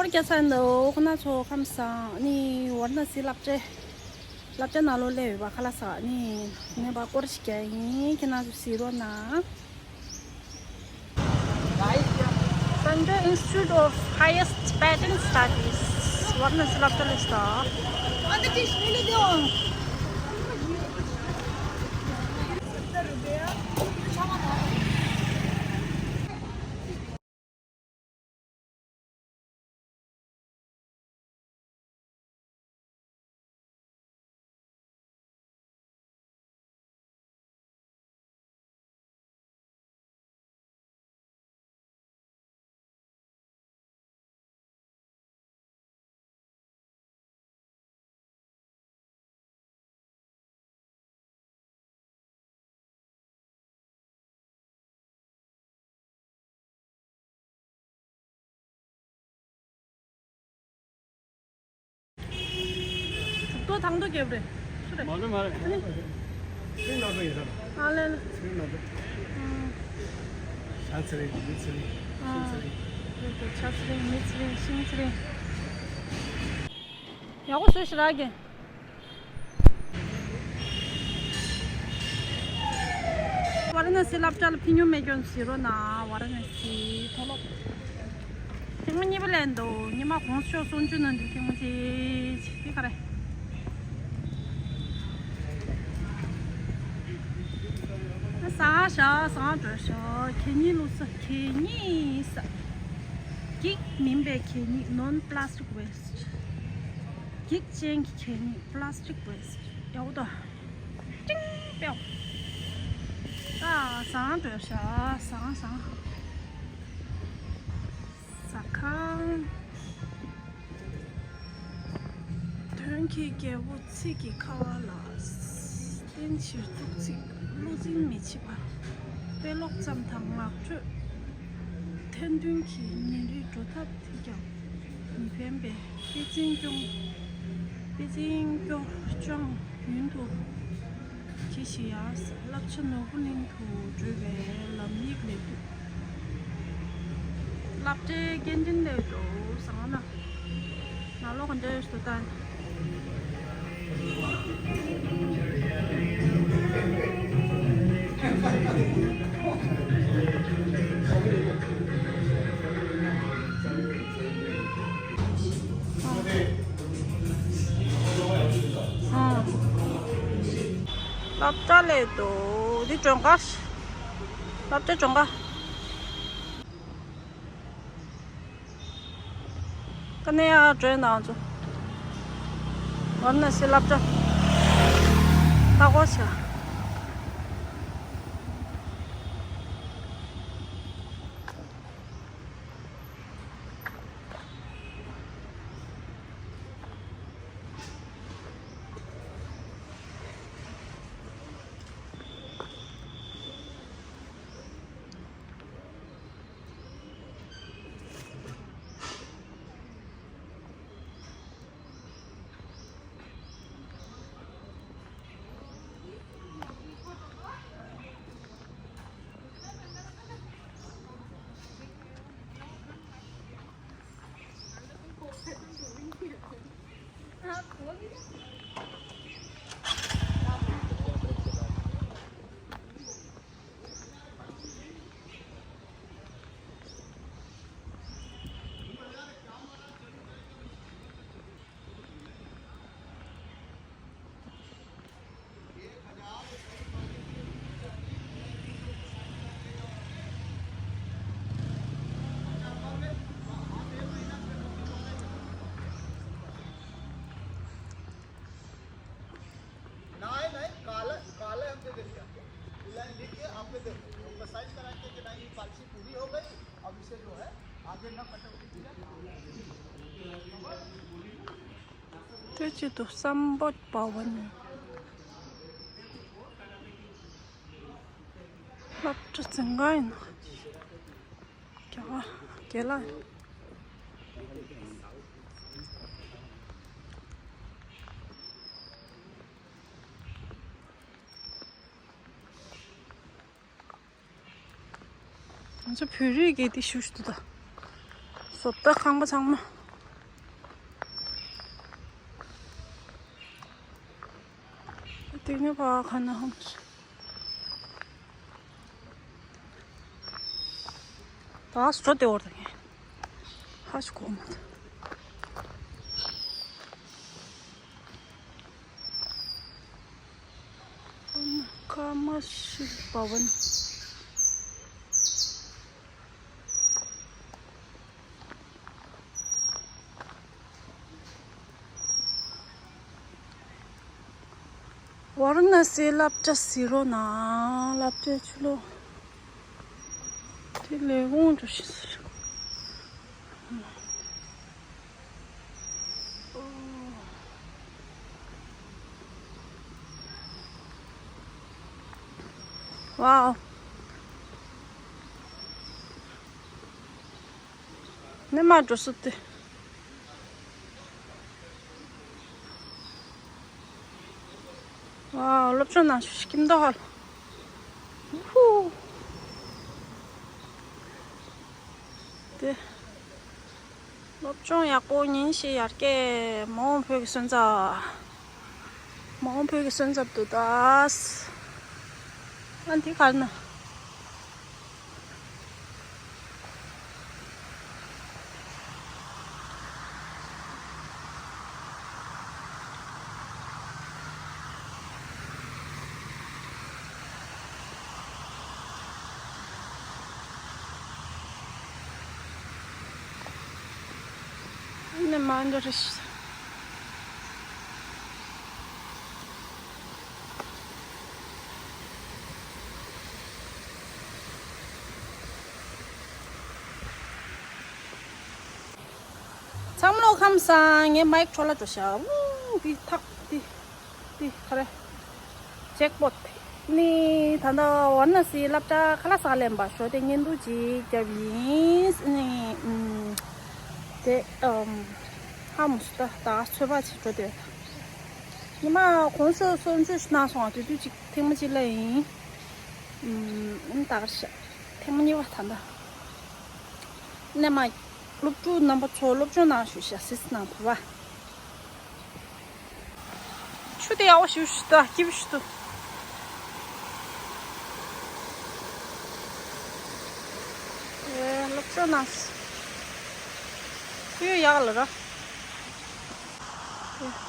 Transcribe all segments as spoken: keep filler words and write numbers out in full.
སྐྱ་ས་འདི་ཁོ་ན་ཚོ་ཁམས་སང་ནི་ཝཱ་ར་ཎ་སི་སློབ་གྲྭ་སློབ་གྲྭ་ནང་ལོགས་སླེབས་ཡོད་པ། ཁ་ལག་ཟ་ནི་ནས་པ་སྐོར་ཞིག་རྒྱག་ཡིན། ཁྱེད་རྣམ་ཚོ་གཟིགས་རོགས་གནང་། Sunday Institute of Highest Tibetan Studies. ཝཱ་ར་ཎ་སི་སློབ་གྲྭ་ལ་ཟ། ཏོ་ཐང་ཏོ་རྒྱབ་རེད། སུ་རེད། མ་རེད་མ་རེད། ཨ་ནི། སྲིང་ནག་པོ་ཡིན་ས་རེད། ཨ་ལེ་ལེ། སྲིང་ནག་པོ། ཨང་། ཤ་ཚ་རེད་མི་ཚ་རེད་ཤིང་ཚ་རེད། ཨ་ལེ་ལེ། ཤ་ཚ་རེད་མི་ཚ་རེད་ཤིང་ཚ་རེད། ཡག་པོ་བཟོས་ཤག་ར་གི། ཝཱ་ར་ཎ་སི་སློབ་གྲྭ་ལ་ཕེབས་མྱོང་མེད་ཀྱང་གཟིགས་རོགས་གནང་། ཝཱ་ར་ཎ་སི་མཐོ་སློབ། ཐེངས་མ་གཉིས་པ་སླེབས་འདུག་ཉི་མ་གོང་ས་མཆོག་གསུང་ཆོས་གནང་དུས་ཐེངས་མ་གཅིག་འདི་ག་རེ། ཟ་ཤག་ཟ་འགྲོ་ཤག་གད་སྙིགས་བླུགས་ས། གད་སྙིགས་ས། འགྱིག་མིན་པའི་གད་སྙིགས། Non plastic waste། འགྱིག་ཅན་གྱི་གད་སྙིགས། Plastic waste། ཡག་པོ་འདུག་ཏིང་པེའོ། ཨ། ཟ་འགྲོ་ཤག་ཟ་ཟ། ཟ་ཁང་། དོན་གྱི་རྒྱལ་པོ་ཚིག་གི་ཁ་བ་ལ། བསྟན་ཕྱིར་གཙུག་ཚིག་བློ་འཛིན་མི་བྱེད་པ། དཔེ་ཀློག་ཙམ་དང་ངག་འགྲོས་ཐན་ཐུན་གྱི་ཉིན་རེའི་འགྲོ་ཐབས་དེས་ཀྱང་མི་ཕན་པས། པེ་ཅིང་སྐྱོང་། པེ་ཅིང་སྐྱོ་སྐྱོང་ཡུན་དུ་གྱིས་ཤིག་ཡ། བསླབ་བྱ་ནོར་བུ་གླིང་དུ་བགྲོད་པའི་ལམ་ཡིག་ལས་བཏུས། སློབ་གྲྭའི་སྐྱེལ་འདྲེན་སླེབས་འདུག་ཟ་ན། ནང་ལོགས་ག་འདྲ་ཡོད་ཤག་ད། ཨ། སློབ་གྲྭ་སླེབས་འདུག་འདི་མགྲོན་ཁང་། སློབ་གྲྭའི་མགྲོན་ཁང་། ཀ་ནེ་ཡ་བྲོས་ནང་ཚོ། ཝཱ་ར་ཎ་སི་སློབ་གྲྭ་ལྟ་སྐོར་བྱ། नहीं, नहीं, काला, काला हम दे देंगे आपको। ये लाइन लिख के आपको दे देंगे। हमको साइन करा के कि नहीं, ये पॉलिसी पूरी हो गई, अब इसे जो है, आगे ना कटौती की जाए। དེ་ཆེད་དུ་བསམ་པ་བ་ནི། སློབ་གྲྭ་འཛིན་ག་ཡིན་ན། རྒྱ་གར་རྒན་ལགས། ང་ཚོ་བོད་རིགས་ཀྱི་དེ་ཞུ་ཞུ་དུ་ད། བཟོ་ལྟ་ཁང་པ་ཚང་མ། དེ་ནས་ཕ་ག་ན་ཧམ། ད་སོ་དེ་འོར་ད་ངས་ཧ་ཞིག་གོ་མ་ཐུབ། ཀ་མ་ཤི་བ་བན། ཝཱ་ར་ཎ་སིའི་སློབ་གྲྭ་ཟེར་རོ་ན། སློབ་གྲྭའི་ཆུ་ལོག་དེ་ལས་དགོང་དུ་ཤི་ཟེར། ཝའོ། ནི་མ་འགྲོ་སྲིད་དེ། ཝའོ། སློབ་སྦྱོང་གནང་ཤོག་ཤིག་ཀིམ་དོ་ཧལ། ཧུ། དེ། སློབ་སྦྱོང་ཡག་པོ་ཉིན་ཞིག་ཡར་རྒྱས། མ་འོངས་བོད་ཀྱི་སོན་རྩ། མ་འོངས་བོད་ཀྱི་སོན་རྩ་འདུག་ད། ཨ་འདི་གར་ན། ཨ་ནི་མ་འདི་རེད། ཚང་མ་ལོ་ཁམས་བཟང་། ངའི་མའིག་འཕྲོ་བརླག་འགྲོ་ཤག་ཨུ། འདི་ཐག་འདི། འདི་ག་རེ། ཇེག་པོཊ། ནི་ད་ལྟ་ཝཱ་ར་ཎ་སིའི་སློབ་གྲྭ་ཁ་ལག་ཟ་ཁ་ལེན་པ་ཞོ་དེ་བརྙན་ཐུང་ཅིག་བརྒྱབ་ཡིན། ནི་ཨུམ། དེ་ཨམ། ཧ་མ་སུ་ད་ད་ཚོད་དཔག་ཅིག་འགྲོ་དེ། ཉི་མ་གོང་ས་སོན་ཆུ་ཞིག་གནང་སོང་། དེ་དུས་ཅིག་ཐེངས་མ་གཅིག་ལ་ཡིན། ཨུམ། ད་ག་རེ་ཤག་ཐེངས་མ་གཉིས་པ་ད་ལྟ། ནས་མ། སློབ་ཕྲུག་རྣམ་པ་ཚོ་སློབ་སྦྱོང་གནང་ཞུ་ཤག་སིས་གནང་ཐུབ་པ། ཆུ་དེ་ཡག་པོ་ཞིག་ཞུ་ད་སྐྱིད་པོ་ཞིག་འདུག་ཨེ། སློབ་སྦྱོང་གནང་། ཁོར་ཡུག་ཡག་ལ་ར། ཨེ།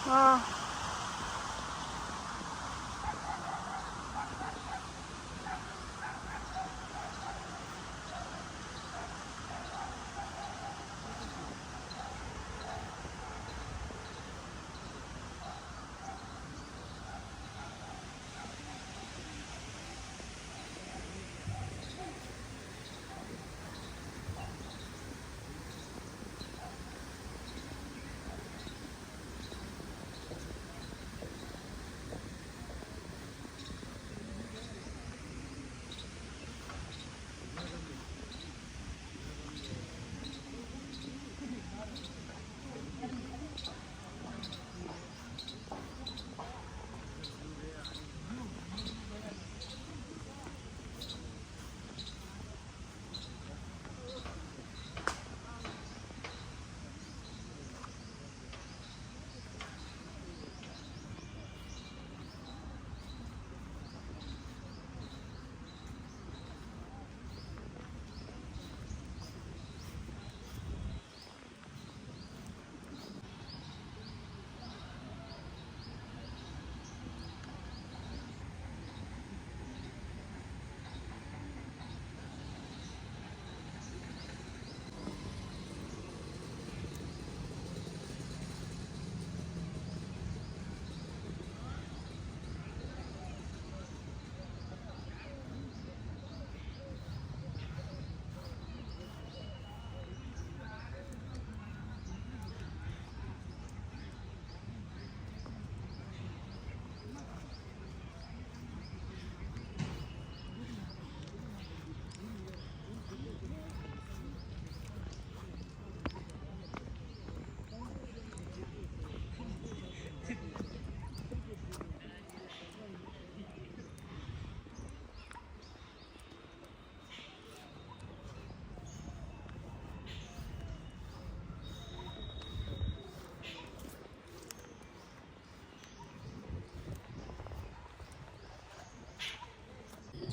ཨ།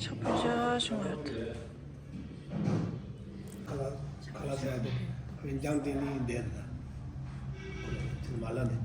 ཆགས་པའི་བྱ་བྱུང་ཡོད། ཁ་ལག་ཁ་ལག་ཟ་ཡ་དེ་འོན་ཀྱང་དེ་ནི་འདས་ལ་ཁོ་ལ་ཚུར་མ་ལ་ནི།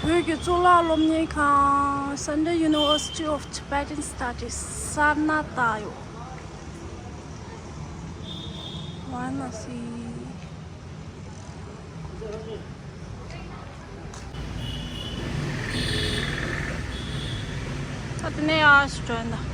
དབུས་བོད་ཀྱི་གཙུག་ལག་སློབ་གཉེར་ཁང་། Central University of Tibetan Studies སཱར་ནཱ་ཐ་ཡོད། ཝཱ་ར་ཎ་སི། ད་དེ་ནས་ཡར་འགྲོ་ཡིན་ད།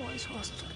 Boys Hostel.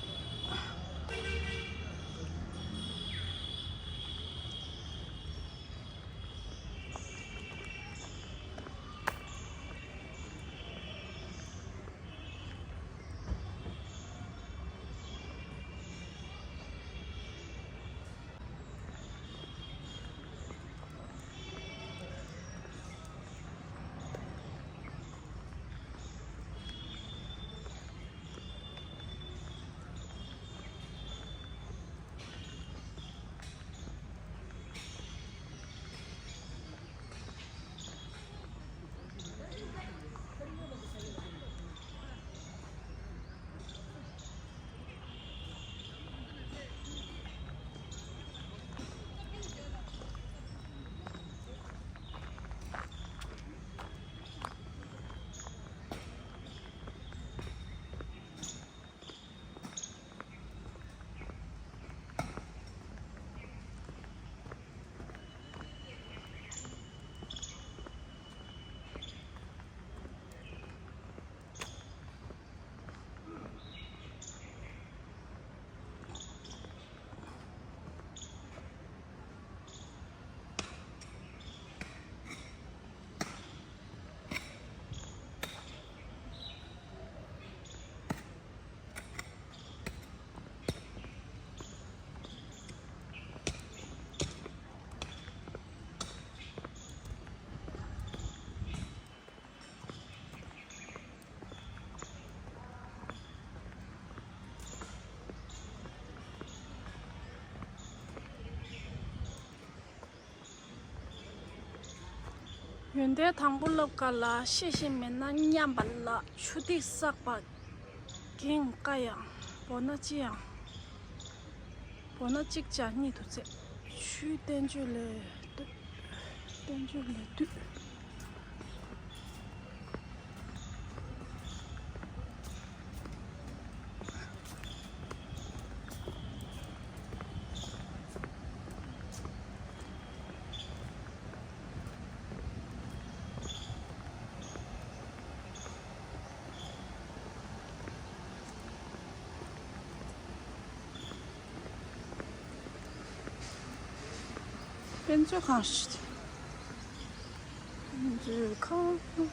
ཡོན་ཏན་དང་པོ་སློབ་ག་ལ། ཤེས་བཞིན་མེད་ན་སྙམ་པ་ལ། ཆུ་ཐིགས་བསགས་པ་འགེངས་དཀའ་ཡང་། བོར་ན་ཅི་ཡང་། བོར་ན་གཅིག་ཀྱང་གཉིད་དུ་བཙེགས། ཆུའི་བསྟན་བཅོས་ལས་བཏུས། བསྟན་བཅོས་ལས་བཏུས། དཔེ་མཛོད་ཁང་ཞིག་དཔེ་མཛོད་ཁང་།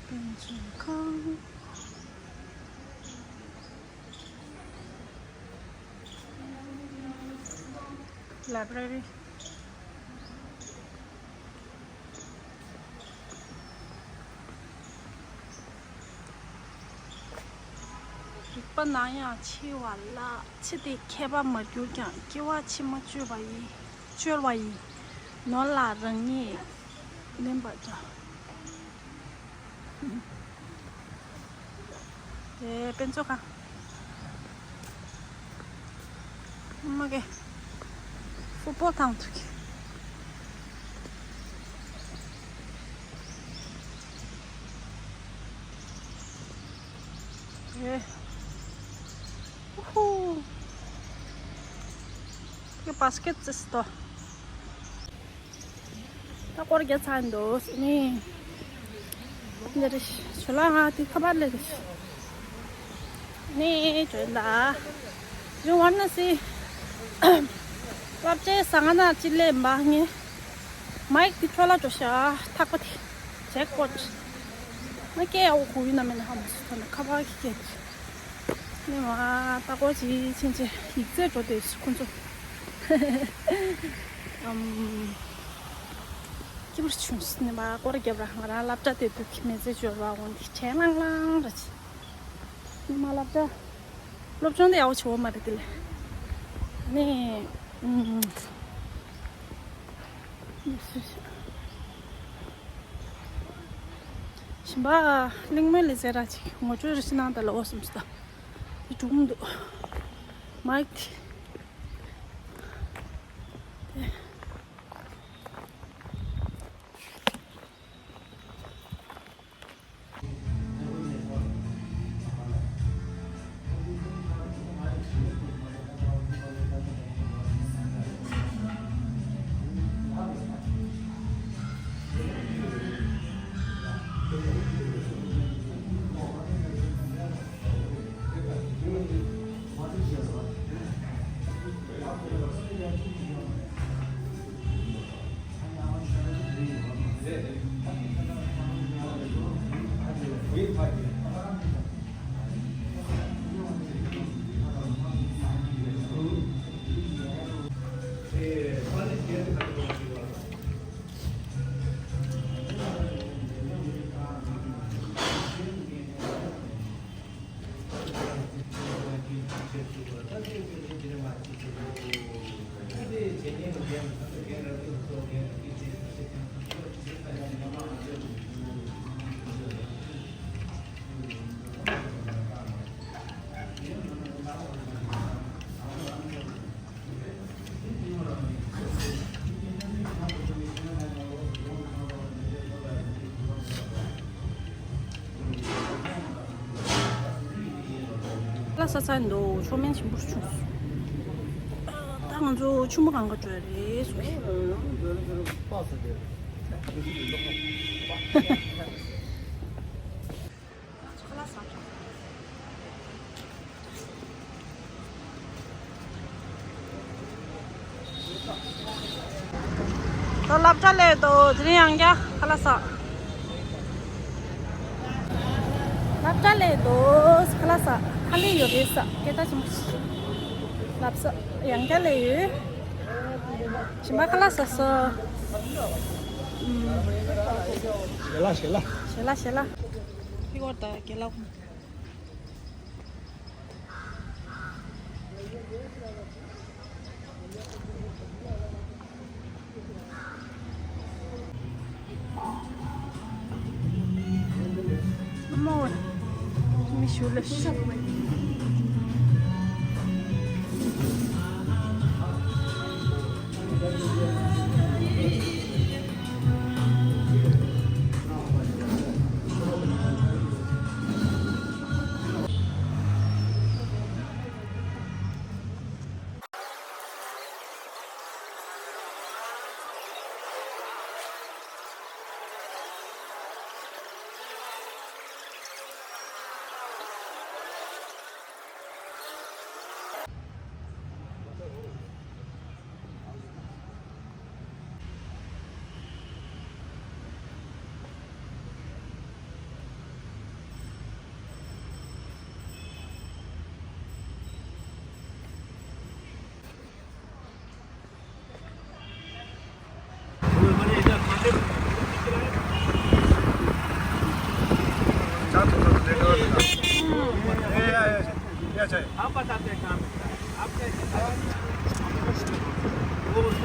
དཔེ་མཛོད་ཁང་། Library། རིག་པ་ནམ་ཡང་འཆི་བ་ལ། འཆི་དེས་ཁྱད་པར་མ་གྱུར་ཀྱང་། སྐྱེ་བ་ཕྱི་མ་བཅོས་པ་ཡིས། བཅོལ་བ་ཡིས། ནོར་ལ་རང་ཉིད་ལེན་པར་བྱ། དེ་དཔེ་མཛོད་ཁང་། མ་གི། ཕུཊ་བོལ་ཐང་ཐུག་གི། དེ། ཨུ་ཧུ། དེ་བཱ་སི་ཀེཊ་ཙི་སྟོ། ད་སྐོར་རྒྱག་ཚར་འདུག་ནི། འདི་རེད། ཞོ་ལ་ང་དེ་ཁ་པར་ལས་རེད། ནི་བྱོན་ད། You wanna see? སློབ་ཆེན་ཟ་ང་ན་ཅི་ལས་འབའ་ངེ། མའིག་དེ་འཕྲོ་ལ་འགྲོ་ཤག་ཐག་པ་དེ། ཇེག་པོཊ། ང་སྐད་ཡག་པོ་གོ་ཡིན་ན་མེད་ན་ཧ་མ་སོང་ད་ནི་ཁ་པར་གྱི་སྐད་ཀྱི། ནི་མ་ལྟ་སྐོར་ཅིག་ཕྱིན་ཆད་ཡིག་ཚད་འགྲོ་དེ་ཁོ་ཚོ། ཨམ། སྐྱིད་པོ་བྱུང་སོང་ནི་མ་སྐོར་རྒྱབ་ར་ང་རང་སློབ་གྲྭ་དེ་དུས་ཀྱི་མི་ཚེ་འབྱོར་བ་འོང་དེ་དྲན་ལང་ལང་ར་ཅི། ནི་མ་སློབ་གྲྭ། སློབ་སྦྱོང་དེ་ཡག་པོ་བྱེད་འོ་མ་རེད་དེ་ལས། ནི། ཨམ། ཞིམ་པ། གླེང་མོལ་ལས་ཟེར་ར་ཅིག་ངོ་སྤྲོད་རེ་ཞིག་གནང་དང་ལ་འོ་སོམས་སོ། དེ་གྲུང་འདུག་མའིག་དེ། ལ་ས་ཚ་འདུག་མཆོད་མེ་ཆེན་པོ་བྱུང་སོང་། ད་ང་ཚོ་ཆུ་མོ་གང་ག་འགྲོ་ཡ་རེད་སོ། ད་སློབ་གྲྭ་སླེབས་འདུག་དེ་རིང་ཡང་བསྐྱར་ཁ་ལག་ཟ། སློབ་གྲྭ་སླེབས་འདུག་ཁ་ལག་ཟ། ཁ་ལག་ཡོད་རེད་ཟ། སྐད་གྲགས་ཆེན་པོ་ཞིག་ལབ་ས་ཡང་བསྐྱར་སླེབས་ཡོད། ཞིམ་པ་ཁ་ལག་ཟ་སོ། ཞལ་ལག་ཞལ་ལག་ཞལ་ལག་ཞལ་ལག་ཧི་གོ་ད་རྒྱལ་ལགས།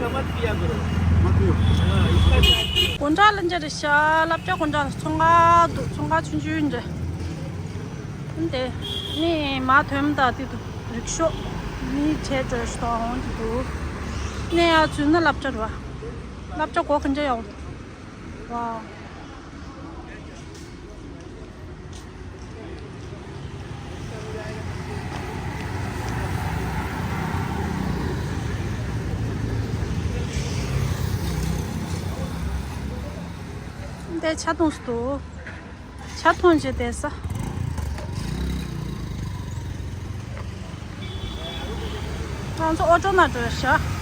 समझ किया करो। हाँ, इसका क्या किया? དགོང་དག་ལ་འདི་རེད་ཤག་སློབ་གྲྭ་དགོང་དག་ལ་ཚོང་ཁང་འདུག་ཚོང་ཁང་ཆུང་ཆུང་འདྲ། འདི་ནི་མ་ཐོན་ད་དེ་འདུག་རིག་ཤོག་མི་བྱས་འགྲོ་ཤོག་འོང་དེ་འདུག་ནས་ཡར་འཛུལ་ན་སློབ་གྲྭ་རེད་པ། སློབ་གྲྭ་སྒོ་ག་འདྲ་ཡོད། ཝའོ། འདི་ཆ་འཐུང་སུ་འདུག་ཆ་འཐུང་བྱེད་བསྡད་ས། ང་ཚོ་ཨོ་ཊོ་ནང་འགྲོ་ཤག